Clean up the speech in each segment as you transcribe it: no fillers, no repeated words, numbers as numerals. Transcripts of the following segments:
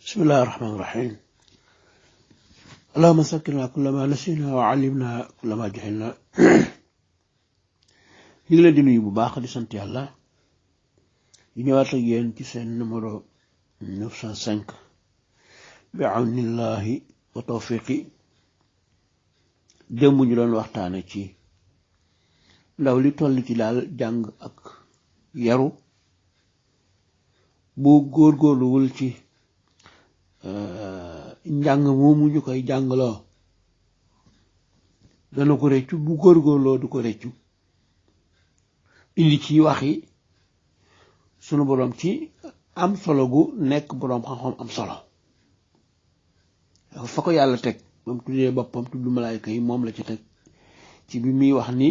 بسم الله الرحمن الرحيم اللهم سكرنا كل ما نسينا وعلمنا كل ما جهلنا ñu ngi leen di nuyu bu baax di sant yàlla di ñëwaat ak yéen ci seen numéro 905 bi awnillahi wa tawfiqi démb ñu doon waxtaane ci ndaw li toll ci daal jàng ak yaru bu góorgóorluwul ci njàng moomu ñu koy jàngaloo dana ko réccu bu góorgóorloo du ko réccu indi ci wax yi sunu boroom ci am solo gu nekk boroom xam-xam am solo fa ko yàlla teg moom tuddee boppam tudd malaayka yi moom la ci teg ci bi muy wax ni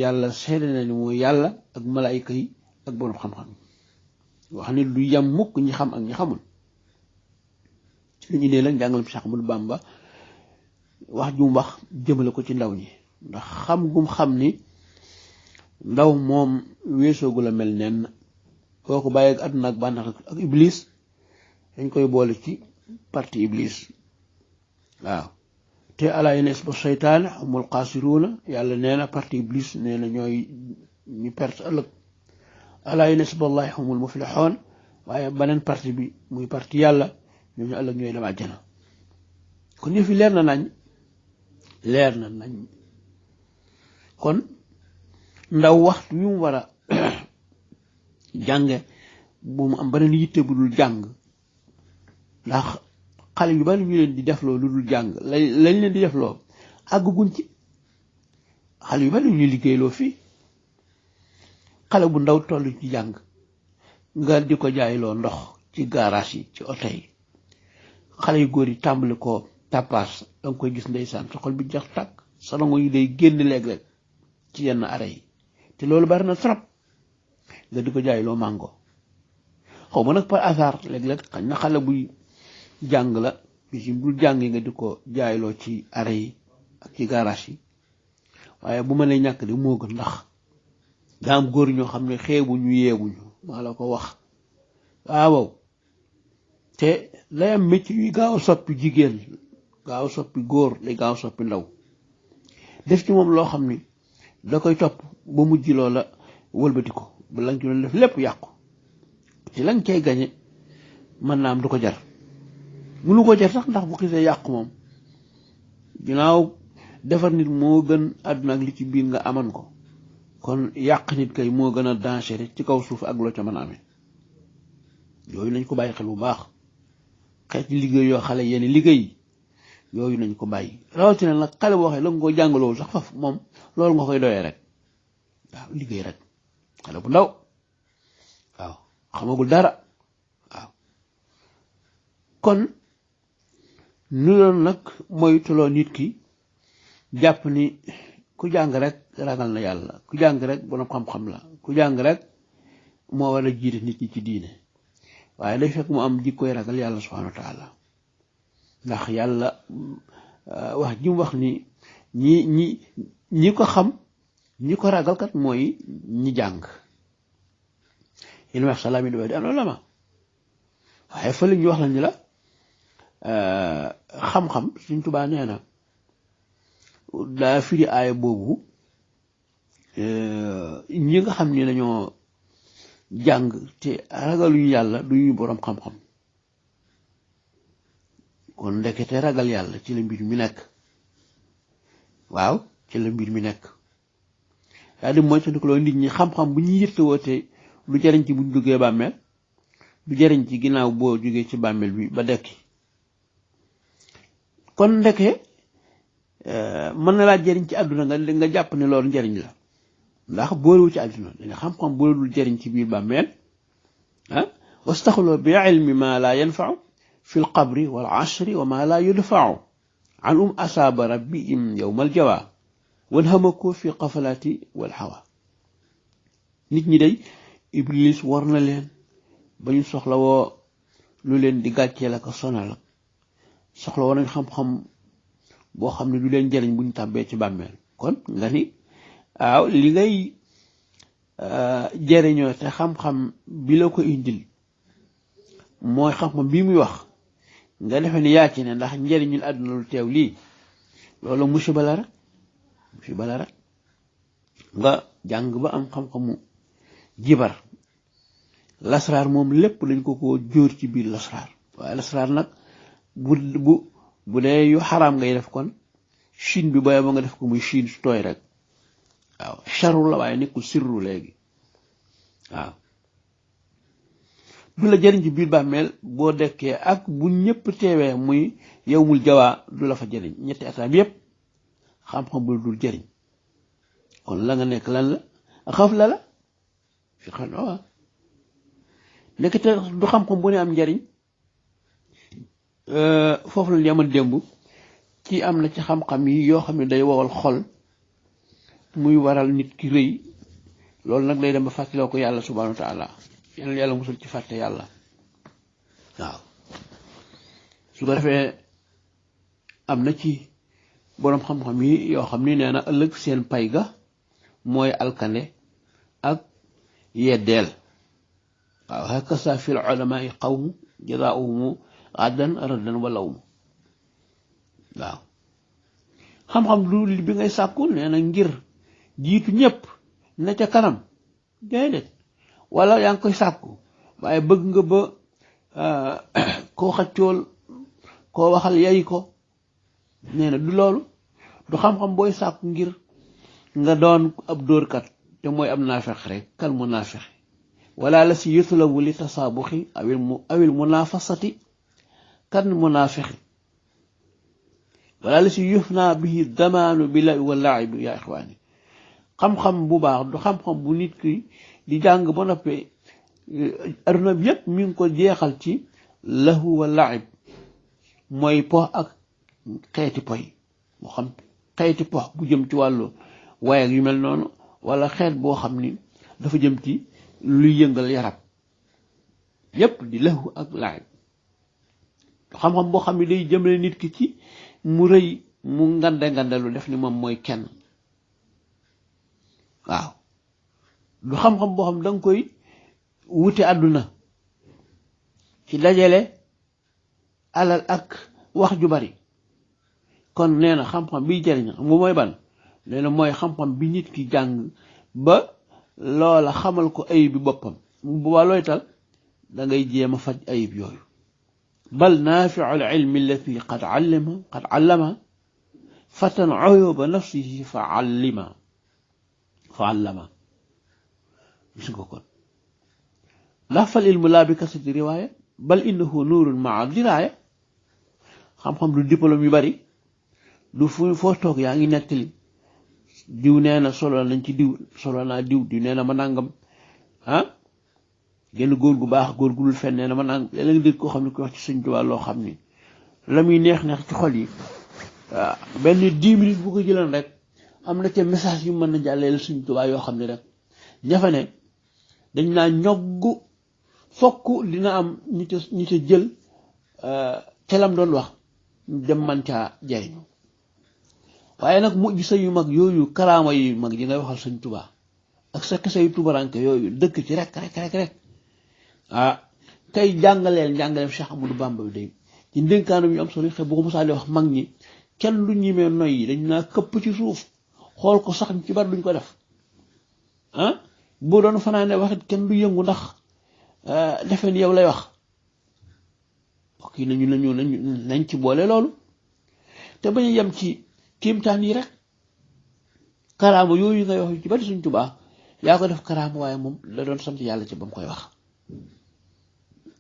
yàlla seede na ni mooy yàlla ak malaayka yi ak boroom xam-xam wax ni du yam mukk ñi xam ak ñi xamul ci li ñu nee la njàngalam Cheikh Ahmadou Bamba wax jum wax jëmale ko ci ndaw ñi ndax xam gum xam ni ndaw moom weesoogu la mel nen boo ko bàyyi ak àdduna ak bànneex ak iblis dañ koy boole ci parti iblis waaw te alaa inna hizba seytaane humul xaasiruuna yàlla nee na parti iblis nee na ñooy ñu perte ëllëg alaa inna hizballahi humul muflixoon waaye beneen parti bi muy parti yàlla ñoom ñu ëllëg ñooy dem àjjana kon yëf yi leer na nañ kon ndaw waxtu yu mu war a jànge bu mu am beneen yitte bu dul jàng ndax xale yu bari ñu leen di defloo lu dul jàng lañ leen di defloo àgguñ ci xale yu bari ñu liggéeyloo fii xale bu ndaw toll ci jàng nga di ko jaayloo ndox ci garage yi ci oto yi xale yu góor yi tàmbali ko tappaas danga koy gis ndeysaan sa xol bi jax tàkk sa rango yi day génn léeg-léeg ci yenn are yi te loolu bari na trop nga di ko jaayloo màngo xaw ma nag par hasard léeg-léeg xañ na xale buy jàng la bis yi bul jàng yi nga di ko jaayloo ci are yi ak ci garage yi waaye bu ma lay ñàkk di moo gën ndax daa am góor ñoo xam ne xeebuñu yeebuñu maa la ko wax waaw te day am métier yu gaaw a soppi jigéen gaaw a soppi góor day gaaw a soppi ndaw def ci moom loo xam ni da koy topp ba mujj loola wëlbati ko ba lañ ci doon def lépp yàqu ci lañ cay gañe mën naa am du ko jar munu ko jar sax ndax bu xisee yàqu moom ginnaaw defar nit moo gën àdduna ak li ci biir nga aman ko kon yàq nit kay moo gën a dangereux ci kaw suuf ak loo ca mën a amee yooyu nañ ko bàyyi xel bu baax xeeti liggéey yoo xale yenn liggéey yooyu nañ ko bàyyi rawatina nag xale boo waxee la nga ko jàngaloo sax faf moom loolu nga koy doyee rek waaw liggéey rek xale bu ndaw waaw xamagul dara waaw kon nu doon nag moytuloo nit ki jàpp ni ku jàng rek ragal na yàlla ku jàng rek borom xam-xam la ku jàng rek moo war a jiite nit ñi ci diine waaye day fekk mu am jikkoy ragal yàlla subhanahu wa taala ndax yàlla wax ji mu wax ni ñi ko xam ñi ko ragal kat mooy ñi jàng yéen wax salaam yi di am la ma waaye fa la ñu wax la ni la xam-xam Sëriñ Tuubaa nee na daa firi aaya boobu ñi nga xam ni dañoo jàng te ragaluñu yàlla duñu boroom xam-xam kon ndekete ragal yàlla ci la mbir mi nekk waaw ci la mbir mi nekk daa di moytandiku loo nit ñi xam-xam bu ñuy yëttewoo te du jariñ ci buñ duggee bàmmeel du jariñ ci ginnaaw boo jógee ci bàmmeel bi ba dekki kon ndeke mën na laa jariñ ci àdduna nga jàpp ne loolu njariñ la ndax boolewu ci àdduna danga xam-xam boolewul jariñ ci biir bàmmeel wastaxloo bi ilmi ma la yanfau fi l qabri wal ashri wa ma la yudfau an asaaba rabbihim yowma aljawa wan hamako fi qafalati wal hawa nit ñi day iblis war na leen ba ñu soxla woo lu leen di gàcceel ak sonal soxla woo nañ xam-xam boo xam ne du leen jariñ buñ tàbbee ci bàmmeel kon nga ni waaw li ngay jariñoo te xam-xam bi la ko indil mooy xam-xam bii muy wax nga defe ni yaa ci ne ndax njëriñul àdduna lu teew lii loolu musiba la rek nga jàng ba am xam-xamu jibar lasraar moom lépp lañ ko jóor ci biir lasraar waaye lasraar nag bu dee yu xaraam ngay def kon chine bi booy ba nga def ko muy chine su tooy rek waaw charu la waaye nekkul sirru léegi waaw du la jëriñ ci biir bàmmeel boo dekkee ak bu ñëpp teewee muy yawmul jawaa du la fa jëriñ ñetti ataam yépp xam-xam bu dul jëriñ kon la nga nekk lan la xaf la fi xam waaw nekk te du xam-xam bu ne am njëriñ foofu la yaman démb ci am na ci xam-xam yi yoo xam ne day wowal xol muy waral nit ki rëy loolu nag day dem ba fàttaloo ko yàlla subhanahu wa taala yàlla musul ci fàtte yàlla waaw su ko defee am na ci boroom xam-xam yi yoo xam ni nee na ëllëg seen pay ga mooy alkande ak yeddeel waaw hakasa fil ulama yi qawmu jazaauhumu addan raddan walawmu waaw xam-xam lu bi ngay sàkku nee na ngir jiitu ñëpp ne ca kanam déedéet wala yaa ngi koy sàkku waaye bëgg nga ba koo xaccool koo waxal yay ko nee na du loolu du xam-xam booy sàkku ngir nga doon ab dóorkat te mooy am naafeq rek kal munaafiq wala la si yutlabu li tasaabuxi awil munaafasati kan munaafiqi wala la si yufna bihi damaanu bi la wa laabi yaa ixwaani xam-xam bu baax du xam-xam bu nit ki di jàng ba noppee aduna bi yépp mi ngi ko jeexal ci lahu wa laib mooy po ak xeeti poy moo xam xeeti po bu jëm ci wàllu waaye ak yu mel noonu wala xeet boo xam ni dafa jëm ci luy yëngal yaram yépp di lahu ak laib xam-xam boo xam ne day jëmale nit ki ci mu rëy mu ngande lu def ni moom mooy kenn waaw du xam-xam boo xam da nga koy wute àdduna ci dajale alal ak wax ju bari kon nee na xam-xam biy jëriñ xam nga mooy ban nee na mooy xam-xam bi nit ki jàng ba loola xamal ko ayib bi boppam bu boobaa looy tal da ngay jéem a faj ayib yooyu bal naafiu al ilmi allati qad allama fatan uyuba nafsihi fa allama gis nga kon ndax fal ilmu laa bi kasati riwaaya bal innahu nuurun maa diraaya xam-xam du diplôme yu bari du foo toog yaa ngi nettali diw nee na solo nañ ci diw solo naa diw nee na ma nangam genn góor gu baax góor gu dul fen nee na ma nangam léeg-léeg dégg koo xam ne ko wax ci Sëñ Tuubaa loo xam ni la muy neex ci xol yi benn 10 minutes bu ko jëlan rek am na ca message yu mën na jàllale Sëñ Tuubaa yoo xam ne rek ñafa ne dañ naa ñoggu fokk dina am ñi ca jël telam doon wax dem man caa jariñu waaye nag mujj sa yu mag yooyu karaama yu mag yi ngay waxal Sëñ Tuubaa ak sa kese yu tubaranke yooyu dëkk ci rek tey njàngaleem Cheikh Amadou Bamba bi day ci ndénkaanam yu am solo xëy bu ko mosaa di wax mag ñi kenn du ñimee noy yi dañ naa këpp ci suuf xool ko sax ci bari duñ ko def boo doon fanaane waxit kenn du yëngu ndax defe ni yow lay wax ok nañ ci boole loolu te bañ a yem ci kéemtaan yi rek karaama yooyu ngay wax ci bari Sëñ Tuubaa yaa ko def karaama waaye moom la doon sant yàlla ci ba mu koy wax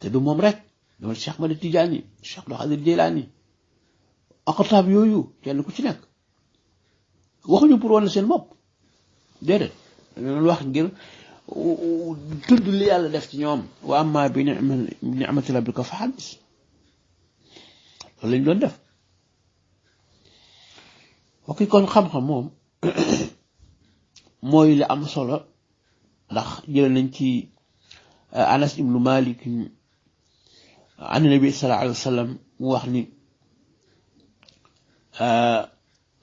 te du moom rek doon Cheikh Ahmad Tijaani Cheikh Abdul Xaadir Jilaani aqtaab yooyu kenn ku ci nekk waxuñu pour wane seen bopp déedéet dañu wax ngir tudd li yàlla def ci ñoom wa amma bi ni'mati rabbika fa haddis loolu lañ doon def ok kon xam-xam moom mooy li am solo ndax jël nañ ci Anas ibnu Malik an nabi sallallahu alayhi wa sallam mu wax ni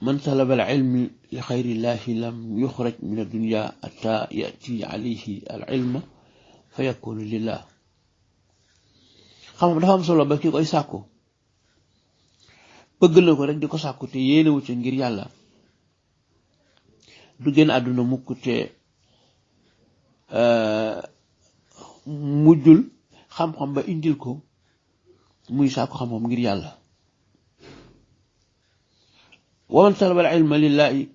man talaba al ilmi li xayrillahi lam yuxraj min addunya hatta yati alayhi al ilma fa yakunu lillah xam dafa am solo ba ki koy sàkku bëgg na ko rek di ko sàkku te yéenewu ci ngir yàlla du génn àdduna mukk te mujjul xam-xam ba indil ko muy sàkku xam-xam ngir yàlla. wa man talaba al ilma lillahi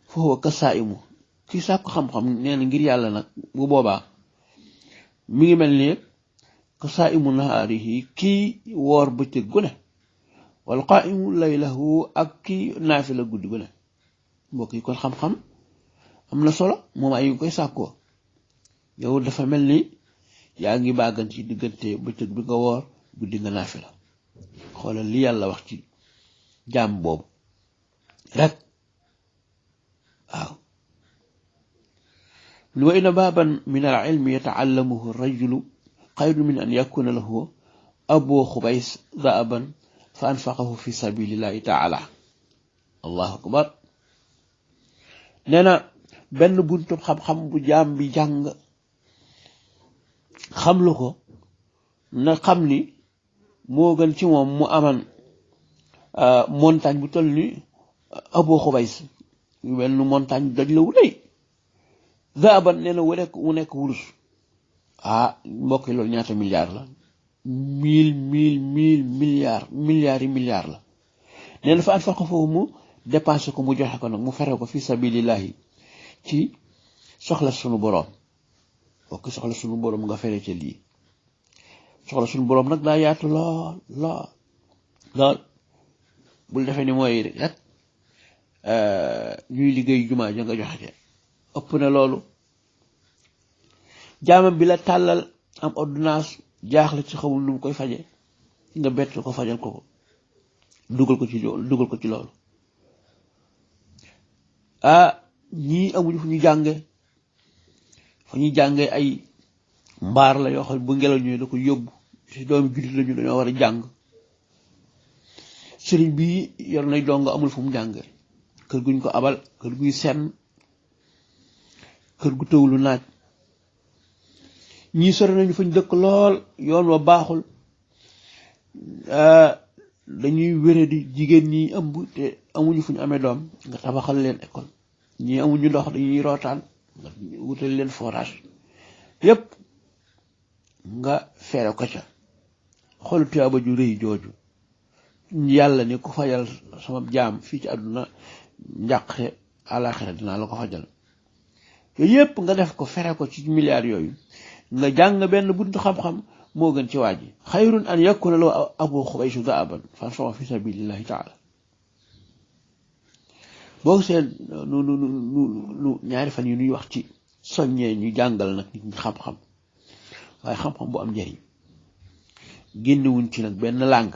fa huwa kasaimu ki sàkku xam-xam nee na ngir yàlla nag bu boobaa mi ngi mel ni kasaimu nahaarihi kii woor bëccëg gu ne wal qaimu laylahu ak kii naafila guddi gu ne. mbokk yi kon xam-xam am na solo moom ay koy sàkkoo yow dafa mel ni yaa ngi bàggan ci diggante bëccëg bi nga woor guddi nga naafila. xoolal li yàlla wax ci jaam boobu rek waaw. wa inna baaban min al ilmi yataallamuhu rajulu xayrun min an yakuna lahu abu xubays daaban fa anfaqahu fi sabilillahi taala. allahu akbar. nee na benn buntu xam-xam bu jaam bi jàng xam lu ko na xam ni moo gën ci moom mu aman montagne bu toll ni Abu Xubays benn montagne daj la wu rëy zaaban nee na wu nekk wurus. mbokk yi loolu ñaata milliards la? milliards la. nee na fa anfaqa foofu mu dépensé ko mu joxe ko nag mu fere ko fi sabilillahi ci soxla sunu boroom. bokk soxla sunu boroom nga fere ca lii. soxla sunu boroom nag daa yaatu lool bul defee ni mooy rek ñuy liggéey jumaa ja nga joxe ca ëpp na loolu. jaamam bi la tàllal am ordonnance jaaxle ci xamul nu mu koy faje nga bett ko fajal ko dugal ko ci loolu. ñii amuñu fu ñu jànge fa ñuy jànge ay mbaar la yoo xam bu ngelaw ñëwee da ko yóbbu ci doomi jullit lañu dañoo war a jàng. sëriñ bi yor nay dong amul fu mu jànge kër guñ ko abal kër guy senn kër gu tëwlu naaj. ñii sore nañu fañ dëkk lool yoon wa baaxul dañuy wére di jigéen ñi ëmb te amuñu fu ñu amee doom nga tabaxal leen école. ñii amuñu ndox dañuy rootaan nga wutal leen forage yépp nga feere ko ca. xool tuyaaba ju rëy jooju yàlla ne ku fajal sama jaam fii ci àdduna njàqare àlaxira dinaa la ko fajal. yooyu yépp nga def ko fere ko ci milliards yooyu nga jàng benn buntu xam-xam moo gën ci waa ji. xayrun an yakuna lahu abu xubaysu daaban fa anfaqa fi sabilillahi taala. boo gisee nu ñaari fan yi nuy wax ci soññee ñu jàngal nag nit ñi xam-xam waaye xam-xam bu am njëriñ génnewuñ ci nag benn làng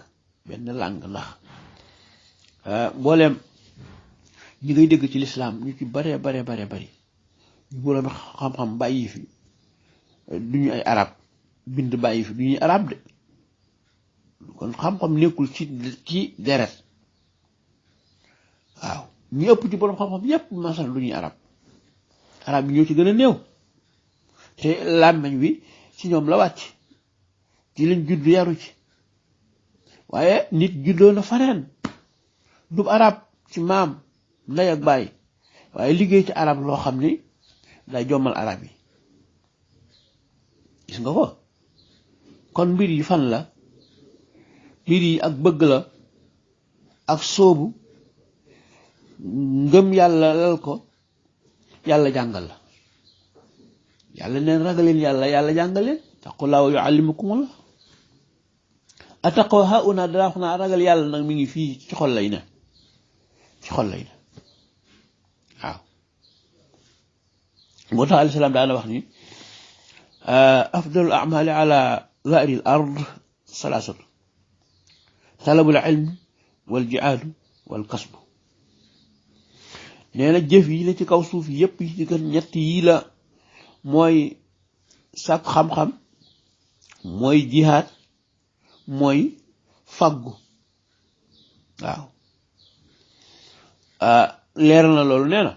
ndax mbooleem ñi ngay dégg ci lislaam ñu ci bare bari ñu boroom xam-xam bàyyi fi duñu ay arab bind bàyyi fi duñuy arab de. kon xam-xam nekkul ci deret. waaw ñu ëpp ci boroom xam-xam yépp masal lu ñuy arab yi ñoo ci gën a néew te làmmeñ wi ci ñoom la wàcc ci lañ judd yaru ci. waaye nit juddoo na faneen du arab ci maam ndey ak baay waaye liggéey ci arab loo xam ni day jommal arab yi. gis nga ko kon mbir yi fan la? mbir yi ak bëgg la ak sóobu ngëm yàlla lal ko yàlla jàngal la. yàlla neen ragaleen yàlla jàngal leen. taqullaaha wa yuallimukumullah. attaqwa hauna daa wax naa ragal yàlla nag mi ngi fii ci xol lay ne waaw. moo tax alayhi salaam daana wax ni afdalul amali ala zahri al ard salaasatu talabul ilm wal jihaadu wal kasbu. nee na jëf yi la ci kaw suuf yépp yi ci gën ñett yii la mooy sàkk xam-xam mooy jihaad mooy faggu. waaw leeral na loolu nee na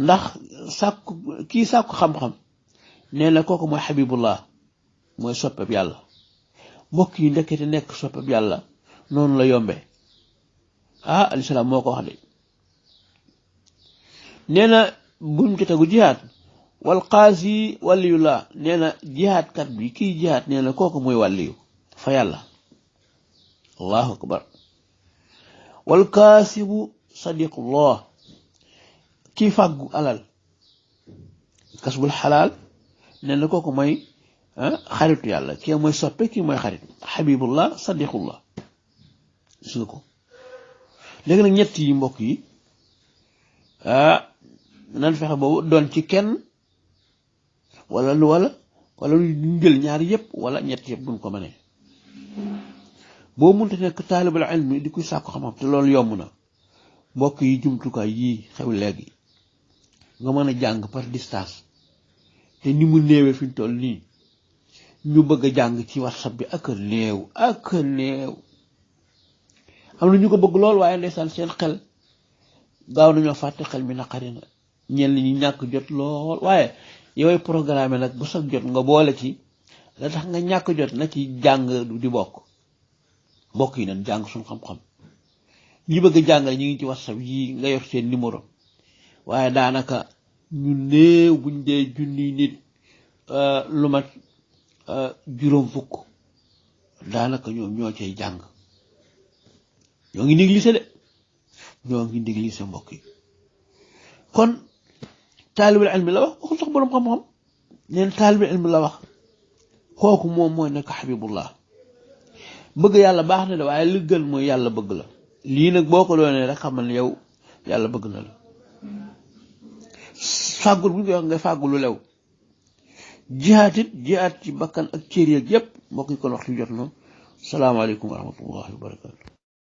ndax kii sàkku xam-xam nee na kooku mooy xabibullah mooy soppeeb yàlla. mbokk yi ndekete nekk soppab yàlla noonu la yombee alisalaam moo ko wax de nee na buñ ci tegu jihaad wal qaasi waliyullah nee na jihaad kat bi kii jihaad nee na kooku mooy wàlliyu fa yàlla allahu akbar wal kaasibu sadiqullah kii fàggu alal kasbul xalaal nee na kooku mooy xaritu yàlla kii mooy soppe kii mooy xarit xabibullah sadiqullah gis nga ko léegi nag ñett yi mbokk yi nan fexe boobu doon ci kenn wala lu jël ñaar yëpp wala ñett yëpp buñ ko mënee boo mënta nekk taalibul ilmi di koy sàkku xam-xam te loolu yomb na mbokk yi jumtukaay yii xew léegi nga mën a jàng par distance te ni mu néewee fi ñu toll nii ñu bëgg a jàng ci WhatsApp bi ak néew am na ñu ko bëgg lool waaye ndeysaan seen xel gaaw nañoo fàtte xel mi naqari na ñenn ñi ñàkk jot lool waaye yooyu programme nag bu sax jot nga boole ci la tax nga ñàkk jot na ci jàng di bokk yi nañ jàng suñ xam-xam ñi bëgg a jàngale ñu ngi ci WhatsApp yi nga yor seen numéro waaye daanaka ñu néew buñ dee junni nit lu mat juróom fukk daanaka ñoo cay jàng ñoo ngi négligé de ñoo ngi négligé mbokk yi kon taalibul ilmi la wax waxul sax boroom xam-xam neen taalibul ilmi la wax kooku moom mooy nekk xabibullah bëgg yàlla baax na de waaye li gën mooy yàlla bëgg la lii nag boo ko doonee rek xamal ne yow yàlla bëgg na la fàggul bu ñu koy wax nga fàggu lu lew jihaat ci bakkan ak cër yeeg yépp mbokk yi kon waxtu jot na salaamaaleykum wa rahmatullahi wa barakatu